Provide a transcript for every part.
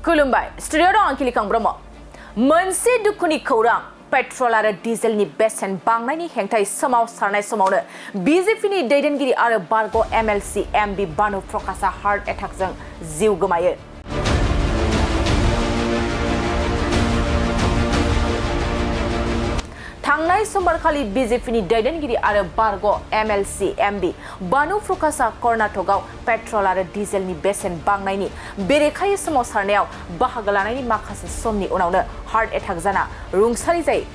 खुलुमबाय स्टुडियो दं आं खिलिखां ब्रह्म मोनसे दुखुनि खौरां पेट्रल आरो डिजेलनि बेसेन बांनायनि हेंथायै सोमावसारनाय समावनो बीजेपीनि दैदेनगिरि आरो बारग' एमएलसी एमबी बानु प्रकाशआ हार्ट एटाकजों जिउ गोमायो। थांनाय समबारखालि बीजेपीनि दैदेनगिरि आरो बारग' एमएलसी एमबी बानु प्रकाशआ कर्नाटकआव पेट्रल आरो डिजेलनि बेसेन बांनायनि बेरेखायै सोमावसारनायाव बाहागो लानायनि माखासे समनि उनावनो हार्ट एटाक जाना रुंसारि जायो।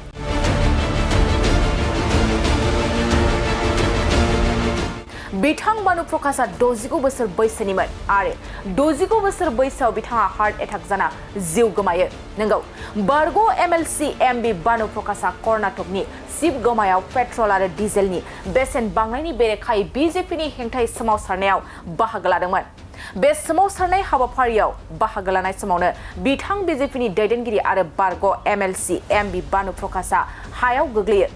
बिथां बानु प्रकाशआ 69 बोसोर बैसोनिमोन आरो 69 बोसोर बैसोआव बिथाङा हार्ट एटाक जाना जिउ गोमायो। नंगौ, बारग' एमएलसी एमबी बानु प्रकाशआ कर्नाटकनि शिवगमायाव पेट्रल आरो डिजेलनि बेसेन बांनायनि बेरेखायै बीजेपीनि हेंथायै सोमावसारनायाव बाहागो लादोंमोन। बे सोमावसारनाय हाबाफारियाव बाहागो लानाय समावनो बिथां बीजेपीनि दैदेनगिरि आरो बारग' एमएलसी एमबी बानु प्रकाशआ हायाव गोग्लैयो।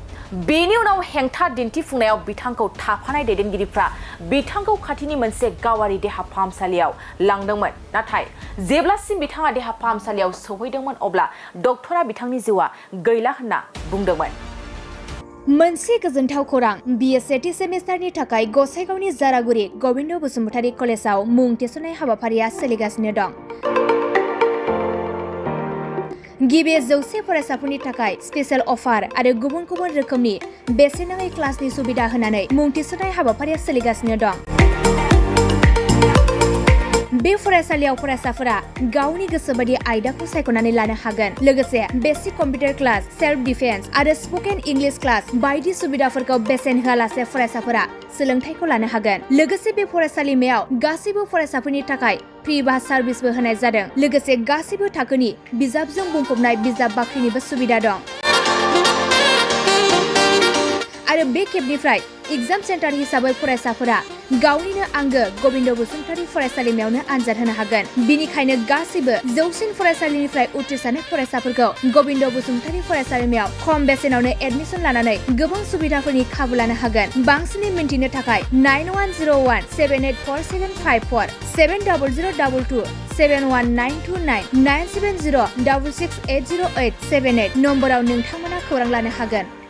बेनि उनाव हेंथा दिन्थिफुंनायाव बिथांखौ थाफानाय दैदेनगिरिफ्रा बिथांखौ खाथिनि मोनसे गावारि देहा फाहामसालियाव लांदोंमोन। नाथाय जेब्लासिम बिथाङा देहा फाहामसालियाव सौहैदोंमोन अब्ला डक्टरा बिथांनि जिउआ गैला होनना बुंदोंमोन। मोनसे गोजोनथाव खौरां बिए सेथि सेमिस्टारनि थाखाय गसाइगावनि जारागुरि गबिन्द बसुमतारी कलेजाव मुं थिसननाय हाबाफारिया सोलिगासिनो दं। गिबि 100 फरायसाफोरनि थाखाय स्पेशल अफार आरो गुबुन गुबुन रोखोमनि बेसेन नाङै क्लासनि सुबिदा होनानै मुं थिसननाय हाबाफारिया सोलिगासिनो दं। बे फरायसालियाव फरायसाफोरा गावनि गोसोबायदि आयदाखौ सायख'नानै लानो हागोन। लोगोसे basic computer class, self defence आरो स्पोकेन इंलिश क्लास बायदि सुबिदाफोरखौ बेसेन होआलासे फरायसाफोरा सोलोंथायखौ लानो हागोन। लोगोसे बे फरायसालिमायाव गासैबो फरायसाफोरनि थाखाय फ्रि बास सार्भिसबो होनाय जादों। लोगोसे गासैबो थाखोनि बिजाबजों बुंफबनाय बिजाब बाख्रिनिबो सुबिदा दं। आरो बे खेबनिफ्राय एग्जाम सेन्टार हिसाबै फरायसाफोरा गावनिनो आंगो गबिन्द बसुमतारी फरायसालिमायावनो आनजाद होनो हागोन। बिनिखायनो गासैबो जौसिन फरायसालिनिफ्राय उथ्रिसारनाय फरायसाफोरखौ गबिन्द बसुमतारी फरायसालिमायाव खम बेसेनावनो एडमिसन लानानै गोबां सुबिदाफोरनि खाबु लानो हागोन। बांसिनै मिन्थिनो थाखाय 9101 784754 70022 71929 970 668088 78 नम्बराव नोंथांमोना खौरां लानो हागोन।